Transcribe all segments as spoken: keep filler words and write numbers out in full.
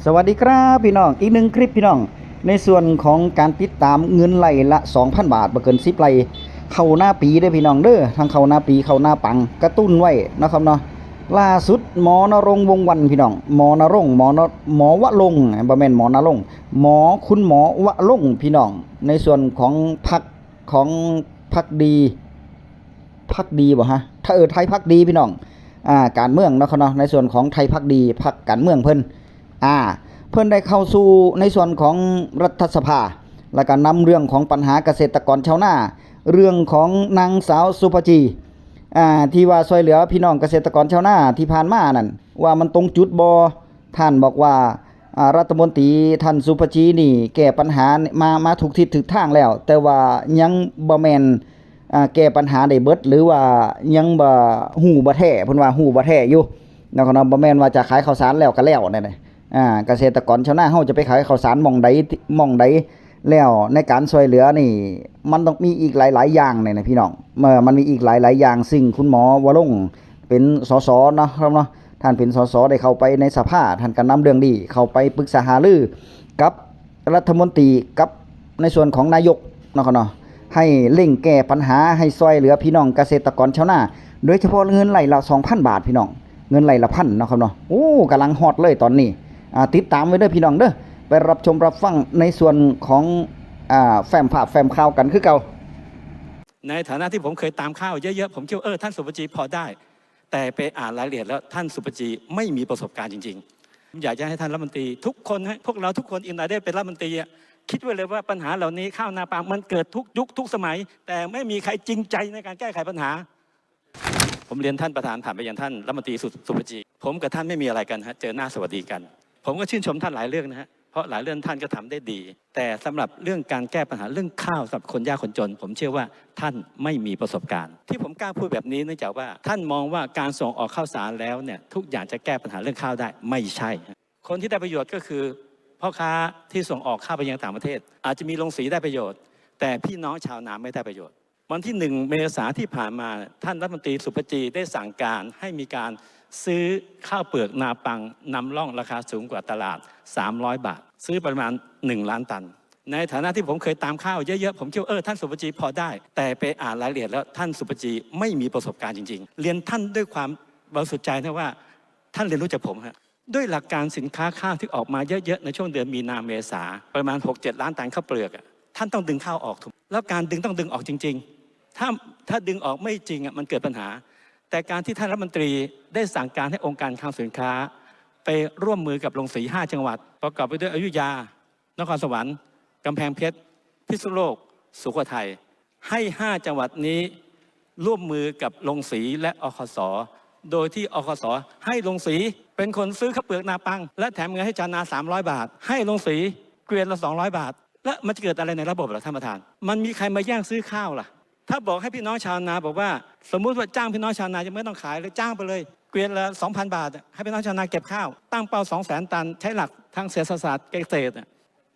สวัสดีครับพี่น้อง อีกหนึ่งคลิปพี่น้อง ในส่วนของการติดตามเงินไร่ละ สองพัน บาท บ่เกิน สิบ ไร่ เข้านาปีเด้อพี่น้องเด้อ ทั้งเข้านาปีเข้านาปัง กระตุ้นไว้นะครับเนาะ ล่าสุดหมอนรงค์ วงศ์วรรณพี่น้อง หมอนรงค์ หมอนหมอวะรงค์ บ่แม่นหมอนรงค์ หมอ คุณหมอวะรงค์พี่น้อง ในส่วนของพรรคของพรรคดี พรรคดีบ่ฮะ ถ้าเออไทยพรรคดีพี่น้อง อ่า การเมืองเนาะครับเนาะ ในส่วนของไทยพรรคดี พรรคการเมืองเพิ่น อ่า เพิ่นได้เข้าสู่ในส่วนของรัฐสภา แล้วก็นำเรื่องของปัญหาเกษตรกรชาวนา เรื่องของนางสาวสุภจี อ่า ที่ว่าช่วยเหลือพี่น้องเกษตรกรชาวนาที่ผ่านมานั่น ว่ามันตรงจุดบ่ ท่านบอกว่า อ่า รัฐมนตรีท่านสุภจีนี่แก้ปัญหามา มาถูกทิศถูกทางแล้ว แต่ว่ายังบ่แม่น อ่า แก้ปัญหาได้เบิด หรือว่ายังบ่ฮู้บ่แท้ เพิ่นว่าฮู้บ่แท้อยู่เนาะครับเนาะ บ่แม่นว่าจะขายข้าวสารแล้วก็แล้วนั่นน่ะ อ่า เกษตรกรชาวนาเฮาจะไปขายข้าวสารหม่องใด หม่องใด แล้วในการช่วยเหลือนี่ มันต้องมีอีกหลายๆอย่างเนี่ยนะพี่น้อง เอ่อ มันมีอีกหลายๆอย่าง ซึ่งคุณหมอวรงค์เป็น สส เนาะครับเนาะ ท่านเป็น สส ได้เข้าไปในสภา ท่านก็นำเรื่องนี้เข้าไปปรึกษาหารือกับรัฐมนตรี กับในส่วนของนายกเนาะครับเนาะ ให้เร่งแก้ปัญหา ให้ช่วยเหลือพี่น้องเกษตรกรชาวนา โดยเฉพาะเงินไร่ละ สองพัน บาทพี่น้อง เงินไร่ละ พัน เนาะครับเนาะ โอ้ กำลังฮอตเลยตอนนี้ อ่า ติดตามไว้เด้อพี่น้องเด้อ ไปรับชมรับฟังในส่วนของ อ่า แฟ้มภาพแฟ้มข่าวกันคือเก่า ในฐานะที่ผมเคยตามข่าวเยอะๆ ผมคิดว่าเออท่านสุภจีพอได้ แต่ไปอ่านรายละเอียดแล้วท่านสุภจีไม่มีประสบการณ์จริงๆ ผมอยากจะให้ท่านรัฐมนตรีทุกคนฮะพวกเราทุกคนอินไดได้เป็นรัฐมนตรีอะคิดไว้เลยว่าปัญหาเหล่านี้ข้าวนาปาล์มมันเกิดทุกยุคทุกสมัย แต่ไม่มีใครจริงใจในการแก้ไขปัญหา ผมเรียนท่านประธานผ่านไปยังท่านรัฐมนตรีสุสุภจี ผมกับท่านไม่มีอะไรกันฮะเจอหน้าสวัสดีกัน ผมก็ชื่นชมท่านหลายเรื่องนะฮะเพราะหลายเรื่องท่านก็ทำได้ดี แต่สำหรับเรื่องการแก้ปัญหาเรื่องข้าวสำหรับคนยากคนจน ผมเชื่อว่าท่านไม่มีประสบการณ์ ที่ผมกล้าพูดแบบนี้เนื่องจากว่าท่านมองว่าการส่งออกข้าวสารแล้วเนี่ยทุกอย่างจะแก้ปัญหาเรื่องข้าวได้ไม่ใช่ฮะคนที่ได้ประโยชน์ก็คือพ่อค้าที่ส่งออกข้าวไปยังต่างประเทศ อาจจะมีโรงสีได้ประโยชน์ แต่พี่น้องชาวนาไม่ได้ประโยชน์ วันที่หนึ่งเมษาที่ผ่านมาท่านรัฐมนตรีสุภจีได้สั่งการให้มีการซื้อข้าวเปลือกนาปังนำร่องราคาสูงกว่าตลาด สามร้อย บาท ซื้อประมาณ หนึ่ง ล้านตัน ในฐานะที่ผมเคยตามข่าวเยอะๆ ผมคิดว่าเออท่านสุภจีพอได้ แต่ไปอ่านรายละเอียดแล้วท่านสุภจีไม่มีประสบการณ์จริงๆ เรียนท่านด้วยความบริสุทธิ์ใจนะว่า ท่านเรียนรู้จากผมฮะด้วยหลักการสินค้าข้าวที่ออกมาเยอะๆ ในช่วงเดือนมีนาเมษาประมาณ หกเจ็ด ล้านตันข้าวเปลือกอะท่านต้องดึงข้าวออกถูกแล้วการดึงต้องดึงออกจริง ๆ ถ้าถ้าดึงออกไม่จริงอะมันเกิดปัญหา แต่การที่ท่านรัฐมนตรีได้สั่งการให้องค์การคลังสินค้า ไปร่วมมือกับโรงสี ห้า จังหวัด ประกอบไปด้วยอยุธยา นครสวรรค์กำแพงเพชร พิษณุโลก สุโขทัย ให้ ห้า จังหวัดนี้ร่วมมือกับโรงสีและอคส โดยที่อคส ให้โรงสีเป็นคนซื้อข้าวเปลือกนาปัง และแถมเงินให้ชาวนา สามร้อย บาท ให้โรงสีเกวียนละ สองร้อย บาท และมันจะเกิดอะไรในระบบล่ะท่านประธาน มันมีใครมาแย่งซื้อข้าวล่ะ ถ้าบอกให้พี่น้องชาวนาบอกว่า สมมุติว่าจ้างพี่น้องชาวนายังไม่ต้องขายเลยจ้างไปเลยเกวียนละ สองพัน บาทอะให้พี่น้องชาวนาเก็บข้าว ตั้งเป้า สองแสน ตัน ใช้หลักทางเศรษฐศาสตร์เกษตรอะ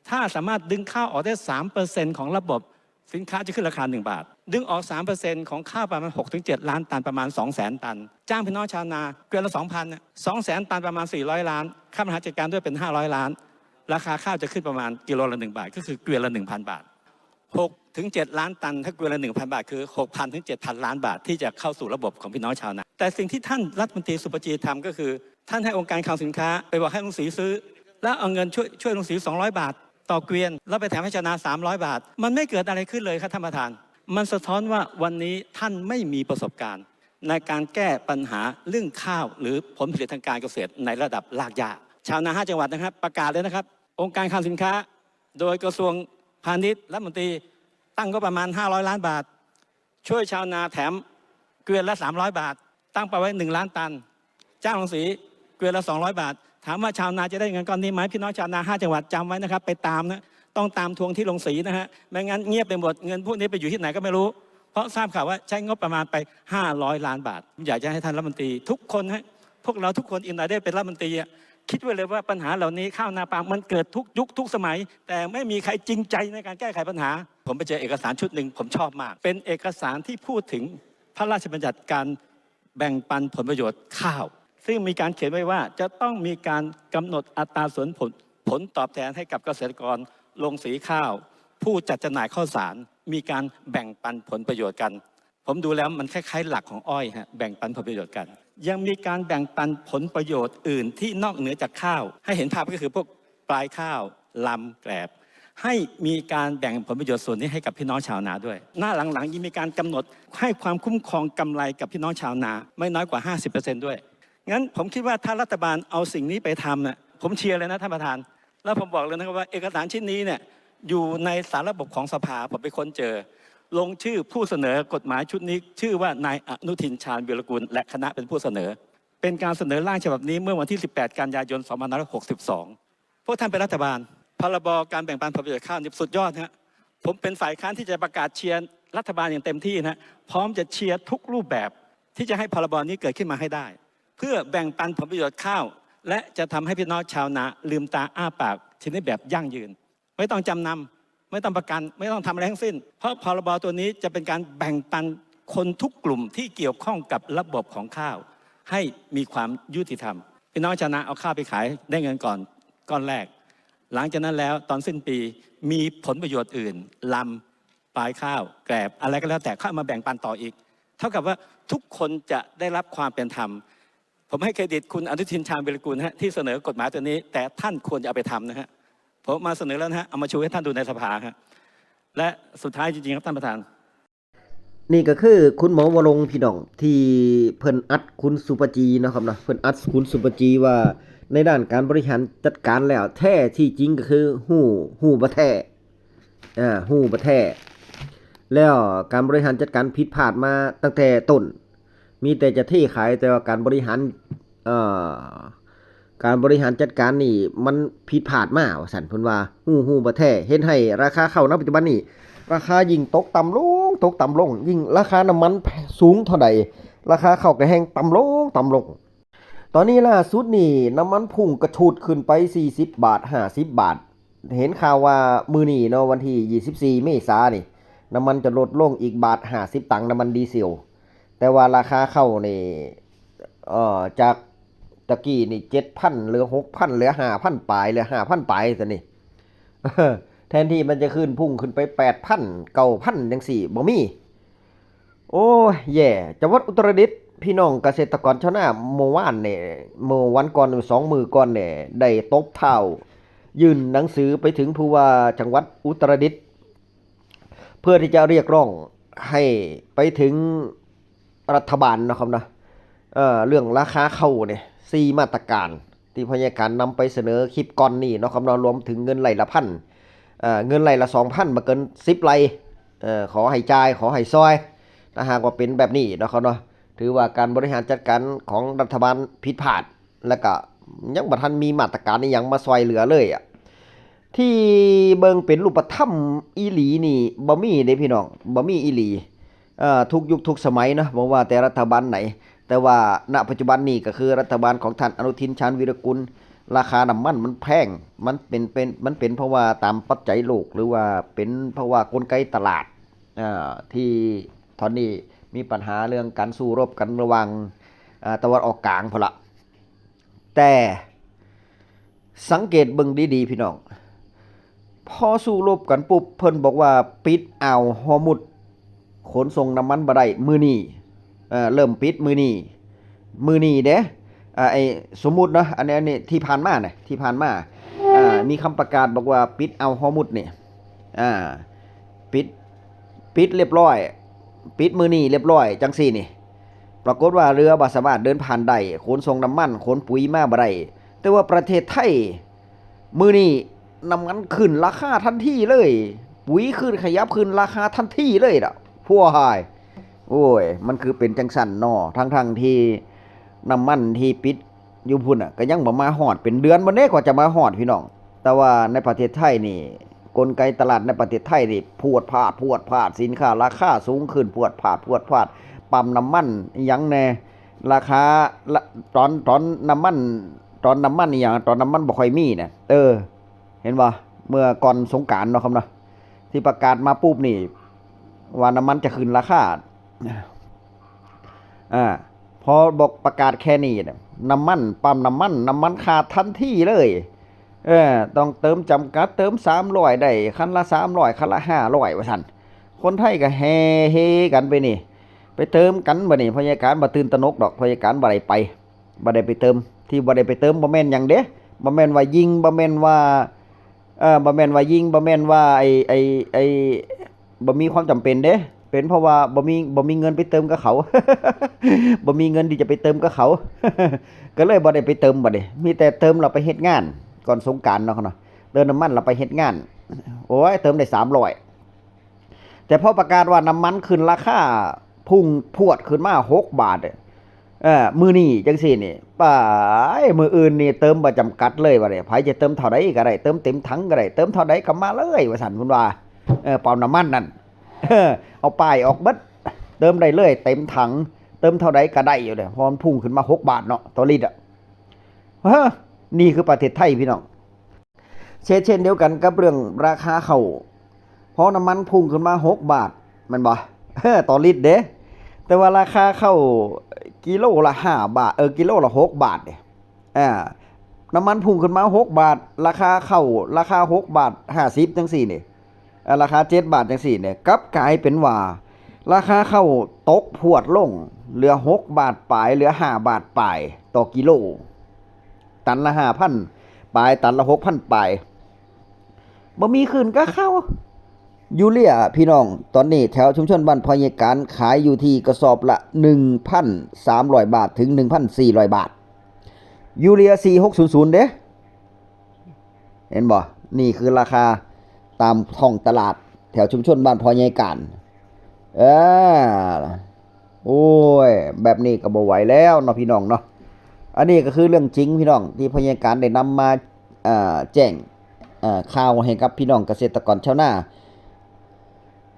ถ้าสามารถดึงข้าวออกได้ สามเปอร์เซ็นต์ ของระบบ สินค้าจะขึ้นราคา หนึ่ง บาท ดึงออก สามเปอร์เซ็นต์ ของข้าวประมาณ หกถึงเจ็ด ล้านตัน ประมาณ สองแสน ตัน จ้างพี่น้องชาวนาเกวียนละ สองพัน น่ะ สองแสน ตัน ประมาณ สี่ร้อย ล้าน ค่าบริหารจัดการด้วยเป็น ห้าร้อย ล้าน ราคาข้าวจะขึ้นประมาณกิโลละ หนึ่ง บาท ก็คือเกวียนละ หนึ่งพัน บาท หกถึงเจ็ด ล้านตัน ถ้าเกวียนละ หนึ่งพัน บาท คือ หกพัน ถึง เจ็ดพัน ล้านบาท ที่จะเข้าสู่ระบบของพี่น้องชาวนา แต่สิ่งที่ท่านรัฐมนตรีสุภจีทำก็คือ ท่านให้องค์การคลังสินค้าไปบอกให้โรงสีซื้อ แล้วเอาเงินช่วยช่วยโรงสี สองร้อย บาท ต่อเกวียน แล้วไปแถมให้ชาวนา สามร้อย บาท มันไม่เกิดอะไรขึ้นเลยครับท่านประธาน มันสะท้อนว่าวันนี้ท่านไม่มีประสบการณ์ ในการแก้ปัญหาเรื่องข้าวหรือผลผลิตทางการเกษตรในระดับรากหญ้า ชาวนา ห้า จังหวัดนะครับ ประกาศเลยนะครับ องค์การคลังสินค้า โดยกระทรวงพาณิชย์รัฐมนตรีตั้งงบประมาณ ห้าร้อย ล้านบาท ช่วยชาวนาแถมเกวียนละ สามร้อย บาท ตั้งเป้าไว้ หนึ่ง ล้านตัน จ้างโรงสีเกวียนละ สองร้อย บาท ถามว่าชาวนาจะได้เงินก้อนนี้ไหมพี่น้องชาวนา ห้า จังหวัดจำไว้นะครับ ไปตามนะต้องตามทวงที่โรงสีนะฮะไม่งั้นเงียบไปหมดเงินพวกนี้ไปอยู่ที่ไหนก็ไม่รู้ เพราะทราบข่าวว่าใช้งบประมาณไป ห้าร้อย ล้านบาท อยากจะให้ท่านรัฐมนตรีทุกคนฮะพวกเราทุกคนอินไดได้เป็นรัฐมนตรีอะคิดไว้เลยว่าปัญหาเหล่านี้ข้าวนาปาล์มมันเกิดทุกยุคทุกสมัย แต่ไม่มีใครจริงใจในการแก้ไขปัญหา ผมไปเจอเอกสารชุดหนึ่งผมชอบมาก เป็นเอกสารที่พูดถึงพระราชบัญญัติการแบ่งปันผลประโยชน์ข้าว ส ซึ่งมีการเขียนไว้ว่าจะต้องมีการกำหนดอัตราส่วนผลผลตอบแทนให้กับเกษตรกรโรงสีข้าว ผู้จัดจำหน่ายข้าวสาร มีการแบ่งปันผลประโยชน์กัน ผมดูแล้วมันคล้ายๆหลักของอ้อยฮะ แบ่งปันผลประโยชน์กัน ยังมีการแบ่งปันผลประโยชน์อื่นที่นอกเหนือจากข้าว ให้เห็นภาพก็คือพวกปลายข้าว ลำแกลบ ให้มีการแบ่งผลประโยชน์ส่วนนี้ให้กับพี่น้องชาวนาด้วย หน้าหลังๆยังมีการกำหนดให้ความคุ้มครองกำไรกับพี่น้องชาวนา ไม่น้อยกว่า ห้าสิบเปอร์เซ็นต์ ด้วย งั้นผมคิดว่าถ้ารัฐบาลเอาสิ่งนี้ไปทำน่ะ ผมเชียร์เลยนะท่านประธาน แล้วผมบอกเลยนะครับว่าเอกสารชิ้นนี้เนี่ยอยู่ในสารระบบของสภา ผมไปค้นเจอ ลงชื่อผู้เสนอกฎหมายชุดนี้ ชื่อว่านายอนุทินชาญวีรกูล และคณะเป็นผู้เสนอ เป็นการเสนอร่างฉบับนี้เมื่อวันที่ สิบแปด กันยายน สองพันห้าร้อยหกสิบสอง พวกท่านเป็นรัฐบาล พรบการแบ่งปันผลประโยชน์ข้าวนี่สุดยอดฮะ ผมเป็นฝ่ายค้านที่จะประกาศเชียร์รัฐบาลอย่างเต็มที่นะ พร้อมจะเชียร์ทุกรูปแบบที่จะให้พรบนี้เกิดขึ้นมาให้ได้ เพื่อแบ่งปันผลประโยชน์ข้าว และจะทำให้พี่น้องชาวนาลืมตาอ้าปากชนิดแบบยั่งยืน ไม่ต้องจำนำ ไม่ต้องประกัน ไม่ต้องทำอะไรทั้งสิ้น เพราะพรบตัวนี้จะเป็นการแบ่งปันคนทุกกลุ่มที่เกี่ยวข้องกับระบบของข้าว ให้มีความยุติธรรม พี่น้องชาวนาเอาข้าวไปขายได้เงินก่อนก้อนแรก หลังจากนั้นแล้วตอนสิ้นปีมีผลประโยชน์อื่น ลำ ปลายข้าว แกลบ อะไรก็แล้วแต่เข้ามาแบ่งปันต่ออีก เท่ากับว่าทุกคนจะได้รับความเป็นธรรม ผมให้เครดิตคุณอนุทินชาญวีรกูลฮะที่เสนอกฎหมายตัวนี้ แต่ท่านควรจะเอาไปทำนะฮะ ผมมาเสนอแล้วนะฮะ เอามาชูให้ท่านดูในสภาฮะ และสุดท้ายจริงๆครับท่านประธาน นี่ก็คือคุณหมอวรงค์พี่น้องที่เพิ่นอัดคุณสุปจีเนาะครับเนาะ เพิ่นอัดคุณสุปจีว่าในด้านการบริหารจัดการแล้วแท้ที่จริงก็คือฮู้ฮู้บ่แท้ อ่า ฮู้บ่แท้ แล้วการบริหารจัดการผิดพลาดมาตั้งแต่ต้น มีแต่จะเทขายแต่ว่าการบริหาร เอ่อ การบริหารจัดการนี่มันผิดพลาดมาว่าซั่น เพิ่นว่าฮู้ฮู้บ่แท้ เฮ็ดให้ราคาข้าวณปัจจุบันนี้ ราคายิ่งตกต่ำลง ตกต่ำลง ยิ่งราคาน้ำมันสูงเท่าใด ราคาข้าวก็แฮ่งต่ำลง ต่ำลง ตอนนี้ล่าสุดนี่น้ำมันพุ่งกระฉูดขึ้นไป สี่สิบบาท ห้าสิบบาท เห็นข่าวว่ามื้อนี้เนาะ วันที่ ยี่สิบสี่ เมษานี่ น้ำมันจะลดลงอีกบาท ห้าสิบ ตังค์ น้ำมันดีเซล แต่ว่าราคาข้าวนี่ เอ่อ จากตะกี้นี่ เจ็ดพัน เหลือ หกพัน เหลือ ห้าพัน ปลาย เหลือ ห้าพัน ปลายซะนี่ แทนที่มันจะขึ้นพุ่งขึ้นไป แปดพัน เก้าพัน จังซี่ บ่มี โอ้ย แย่ จังหวัดอุตรดิตถ์ พี่น้องเกษตรกรชาวนาเมื่อวานเนี่ย เมื่อวันก่อน สองมื้อก่อนเนี่ย ได้ตบเท้า ยื่นหนังสือไปถึงผู้ว่าจังหวัดอุตรดิตถ์ เพื่อที่จะเรียกร้องให้ไปถึงรัฐบาลนะครับเนาะ เอ่อ เรื่องราคาข้าวเนี่ย สี่มาตรการ ที่พยาการนำไปเสนอคลิปก่อนนี้เนาะครับเนาะ รวมถึงเงินไร่ละพัน เอ่อ เงินไร่ละ สองพัน บ่เกิน สิบ ไร่ เอ่อ ขอให้จ่าย ขอให้ซอย ถ้าหากว่าเป็นแบบนี้เนาะครับเนาะ ถือว่าการบริหารจัดการของรัฐบาลผิดพลาด แล้วก็ยังบ่ทันมีมาตรการอิหยังมาซอยเหลือเลยอะ ที่เบิ่งเป็นรูปธรรมอีหลีนี่บ่มีเด้พี่น้อง บ่มีอีหลี เอ่อ ทุกยุคทุกสมัยเนาะ บ่ว่าแต่รัฐบาลไหน แต่ว่าณปัจจุบันนี้ก็คือรัฐบาลของท่านอนุทินชาญวีรกูล ราคาน้ำมันมันแพง มันเป็น เป็น มันเป็นเพราะว่าตามปัจจัยโลก หรือว่าเป็นเพราะว่ากลไกตลาด เอ่อ ที่ตอนนี้มีปัญหาเรื่องการสู้รบกันระหว่าง เอ่อ ตะวันออกกลางพุ้นละ แต่สังเกตเบิ่งดีๆ พี่น้อง พอสู้รบกันปุ๊บ เพิ่นบอกว่าปิดอ่าวฮอร์มุซ ขนส่งน้ำมันบ่ได้มื้อนี้ เอ่อ เริ่มปิดมื้อนี้ มื้อนี้เด้ อ่า ไอ้สมมุติเนาะ อันนี้ อันนี้ที่ผ่านมาเนี่ย ที่ผ่านมา อ่า มีคำประกาศบอกว่าปิดอ่าวฮอร์มุซนี่ อ่า ปิด ปิดเรียบร้อย ปิดมื้อนี้เรียบร้อย จังซี่นี่ ปรากฏว่าเรือบ่สามารถเดินผ่านได้ ขนส่งน้ำมัน ขนปุ๋ยมาบ่ได้ แต่ว่าประเทศไทย มื้อนี้น้ำมันขึ้นราคาทันทีเลย ปุ๋ยขึ้น ขยับขึ้นราคาทันทีเลยล่ะ พวกหาย โอ้ย มันคือเป็นจังซั่นน้อ ทั้งๆที่น้ำมันที่ปิดอยู่พุ้นน่ะ ก็ยังบ่มาฮอด เป็นเดือนบ่เด้กว่าจะมาฮอดพี่น้อง แต่ว่าในประเทศไทยนี่ กลไกตลาดในประเทศไทยนี่พรวดพลาด พรวดพลาด สินค้าราคาสูงขึ้น พรวดพลาด พรวดพลาด ปั๊มน้ำมันอิหยังแน่ ราคาละ ตอน ตอนน้ำมัน ตอนน้ำมันอิหยัง ตอนน้ำมันบ่ค่อยมีน่ะ เออ เห็นบ่ เมื่อก่อนสงกรานต์เนาะครับเนาะ ที่ประกาศมาปุ๊บนี่ ว่าน้ำมันจะขึ้นราคา อ่า พอบอกประกาศแค่นี้น่ะ น้ำมัน ปั๊มน้ำมัน น้ำมันขาดทันทีเลย เออ ต้องเติมจำกัด เติมสามร้อยได้ คันละสามร้อย คันละห้าร้อย ว่าซั่น คนไทยก็แห่เฮกันไปนี่ ไปเติมกันบัดนี้ พ่อใหญ่การบ่ตื่นตระหนกดอก พ่อใหญ่การบ่ได้ไป บ่ได้ไปเติม ที่บ่ได้ไปเติมบ่แม่นหยังเด้ บ่แม่นว่ายิง บ่แม่นว่า เอ่อ บ่แม่นว่ายิง บ่แม่นว่าไอ้ ไอ้ ไอ้ บ่มีความจำเป็นเด้ เป็นเพราะว่าบ่มี บ่มีเงินไปเติมกับเขา บ่มีเงินที่จะไปเติมกับเขา ก็เลยบ่ได้ไปเติมบัดนี้ มีแต่เติมแล้วไปเฮ็ดงาน ก่อนสงกรานต์เนาะ เติมน้ำมันแล้วไปเฮ็ดงาน โอ้ย เติมได้สามร้อย แต่พอประกาศว่าน้ำมันขึ้นราคา พุ่งพรวดขึ้นมาหกบาท เออ มื้อนี้จังซี่นี่ ป้า มื้ออื่นนี่เติมบ่จำกัดเลยบัดนี้ ไผจะเติมเท่าใดก็ได้ เติมเต็มถังก็ได้ เติมเท่าใดก็มาเลย ว่าซั่นเพิ่นว่า เออ ปั๊มน้ำมันนั่น เออ เอาป้ายออกเบิด เติมได้เลย เต็มถัง เติมเท่าใดก็ได้อยู่เด้ เพราะมันพุ่งขึ้นมาหกบาทเนาะ ต่อลิตรอะ เฮ้อ นี่คือประเทศไทยพี่น้อง เช่น เช่นเดียวกันกับเรื่องราคาข้าว พอน้ำมันพุ่งขึ้นมาหกบาท แม่นบ่ ต่อลิตรเด้ แต่ว่าราคาข้าวกิโลละห้าบาท เออ กิโลละหกบาทเด้ อ่า น้ำมันพุ่งขึ้นมาหกบาท ราคาข้าว ราคาหกบาทห้าสิบจังซี่นี่ อ่า ราคาเจ็ดบาทจังซี่เนี่ย กลับกลายเป็นว่า ราคาข้าวตกพรวดลง เหลือหกบาทปลาย เหลือห้าบาทปลายต่อกิโล ตันละห้าพันปลาย ตันละหกพันปลาย บ่มีคืนกับเขา ยูเรียพี่น้อง ตอนนี้แถวชุมชนบ้านพ่อใหญ่การขายอยู่ที่กระสอบละ หนึ่งพันสามร้อยบาท ถึง หนึ่งพันสี่ร้อยบาท ยูเรีย สี่หกศูนย์ศูนย์ เด้ เห็นบ่ นี่คือราคาตามท้องตลาด แถวชุมชนบ้านพ่อใหญ่การ เออ โอ้ย แบบนี้ก็บ่ไหวแล้วเนาะพี่น้องเนาะ อันนี้ก็คือเรื่องจริงพี่น้อง ที่พ่อใหญ่การได้นำมา เอ่อ แจ้ง เอ่อ ข่าวให้กับพี่น้องเกษตรกรชาวนา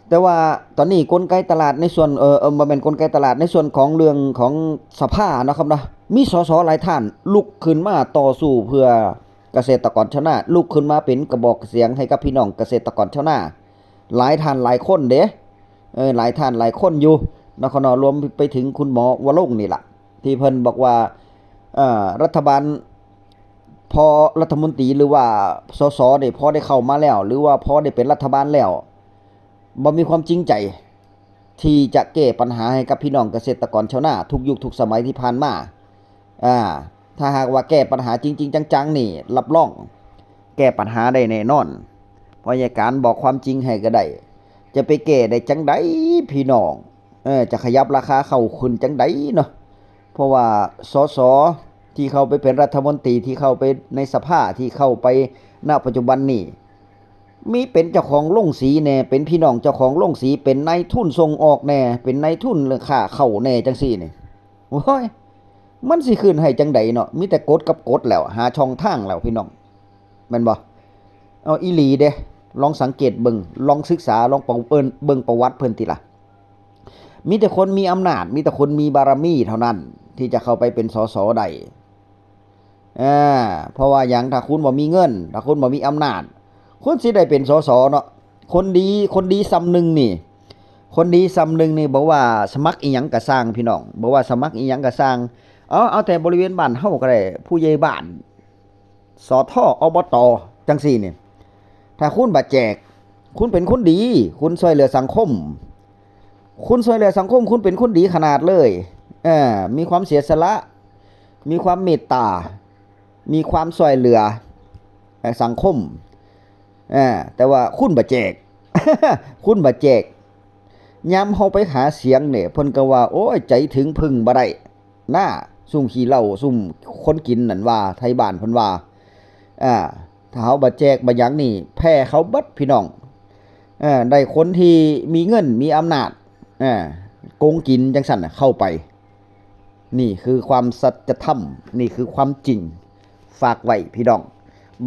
แต่ว่าตอนนี้กลไกตลาดในส่วน เอ่อ เอ่อ บ่แม่นกลไกตลาด ในส่วนของเรื่องของสภาเนาะครับเนาะ มี สส หลายท่านลุกขึ้นมาต่อสู้เพื่อเกษตรกรชาวนา ลุกขึ้นมาเป็นกระบอกเสียงให้กับพี่น้องเกษตรกรชาวนา หลายท่านหลายคนเด้ เออ หลายท่านหลายคนอยู่เนาะครับเนาะ รวมไปถึงคุณหมอวรงค์นี่ล่ะ ที่เพิ่นบอกว่า เอ่อ รัฐบาล พอรัฐมนตรีหรือว่า สส นี่พอได้เข้ามาแล้ว หรือว่าพอได้เป็นรัฐบาลแล้ว บ่มีความจริงใจ ที่จะแก้ปัญหาให้กับพี่น้องเกษตรกรชาวนาทุกยุคทุกสมัยที่ผ่านมา อ่า ถ้าหากว่าแก้ปัญหาจริงๆ จังๆ นี่ รับรอง แก้ปัญหาได้แน่นอน พ่อใหญ่การบอกความจริงให้ก็ได้ จะไปแก้ได้จังใดพี่น้อง เออ จะขยับราคาข้าวขึ้นจังใดเนาะ เพราะว่า สส ที่เข้าไปเป็นรัฐมนตรี ที่เข้าไปในสภา ที่เข้าไป ณ ปัจจุบันนี่ มีเป็นเจ้าของโรงสีแน่ เป็นพี่น้องเจ้าของโรงสี เป็นนายทุนส่งออกแน่ เป็นนายทุนเรื่องค้าข้าวแน่จังซี่นี่ โอ้ย มันสิขึ้นให้จังใดเนาะ มีแต่กดกับกดแล้ว หาช่องทางแล้วพี่น้อง แม่นบ่ เอาอีหลีเด้ ลองสังเกตเบิ่ง ลองศึกษา ลองประ เอิ้น เบิ่งประวัติเพิ่นติล่ะ มีแต่คนมีอำนาจ มีแต่คนมีบารมีเท่านั้น ที่จะเข้าไปเป็น สส ได้ อ่า เพราะว่าหยัง ถ้าคุณบ่มีเงิน ถ้าคุณบ่มีอำนาจ คุณสิได้เป็น สส เนาะ คนดี คนดีส่ำหนึ่งนี่ คนดีส่ำหนึ่งนี่ บ่ว่าสมัครอิหยังก็ซ่างพี่น้อง บ่ว่าสมัครอิหยังก็ซ่าง เอา เอาแต่บริเวณบ้านเฮาก็ได้ ผู้ใหญ่บ้าน สท อบต จังซี่นี่ ถ้าคุณบ่แจก คุณเป็นคนดี คุณช่วยเหลือสังคม คุณช่วยเหลือสังคม คุณเป็นคนดีขนาดเลย เออ มีความเสียสละ มีความเมตตา มีความช่วยเหลือ เอ่อ สังคม เออ แต่ว่าคุณบ่แจก คุณบ่แจก ยามเฮาไปหาเสียงเนี่ย เพิ่นก็ว่า โอ้ย ใจถึงพึ่งบ่ได้ นะ ซุมขี้เหล้า ซุมคนกินนั่นว่า ไทบ้านเพิ่นว่า อ่า ถ้าเฮาบ่แจกบ่หยังนี่ แพ้เขาเบิดพี่น้อง เออ ได้คนที่มีเงิน มีอำนาจ เออ โกงกินจังซั่นน่ะ เข้าไป นี่คือความสัจธรรม นี่คือความจริง ฝากไว้พี่น้อง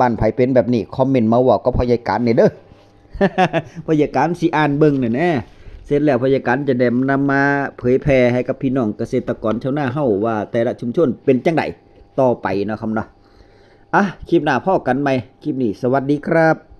บ้านไผเป็นแบบนี้ คอมเมนต์มาเว้ากับพ่อใหญ่การแหน่เด้อ พ่อใหญ่การสิอ่านเบิ่งแหน่แหน่ เสร็จแล้วพ่อใหญ่การจะได้นำมาเผยแพร่ให้กับพี่น้องเกษตรกรชาวนาเฮาว่าแต่ละชุมชนเป็นจังใดต่อไปเนาะครับเนาะ อ่ะ คลิปหน้าพ้อกันใหม่ คลิปนี้สวัสดีครับ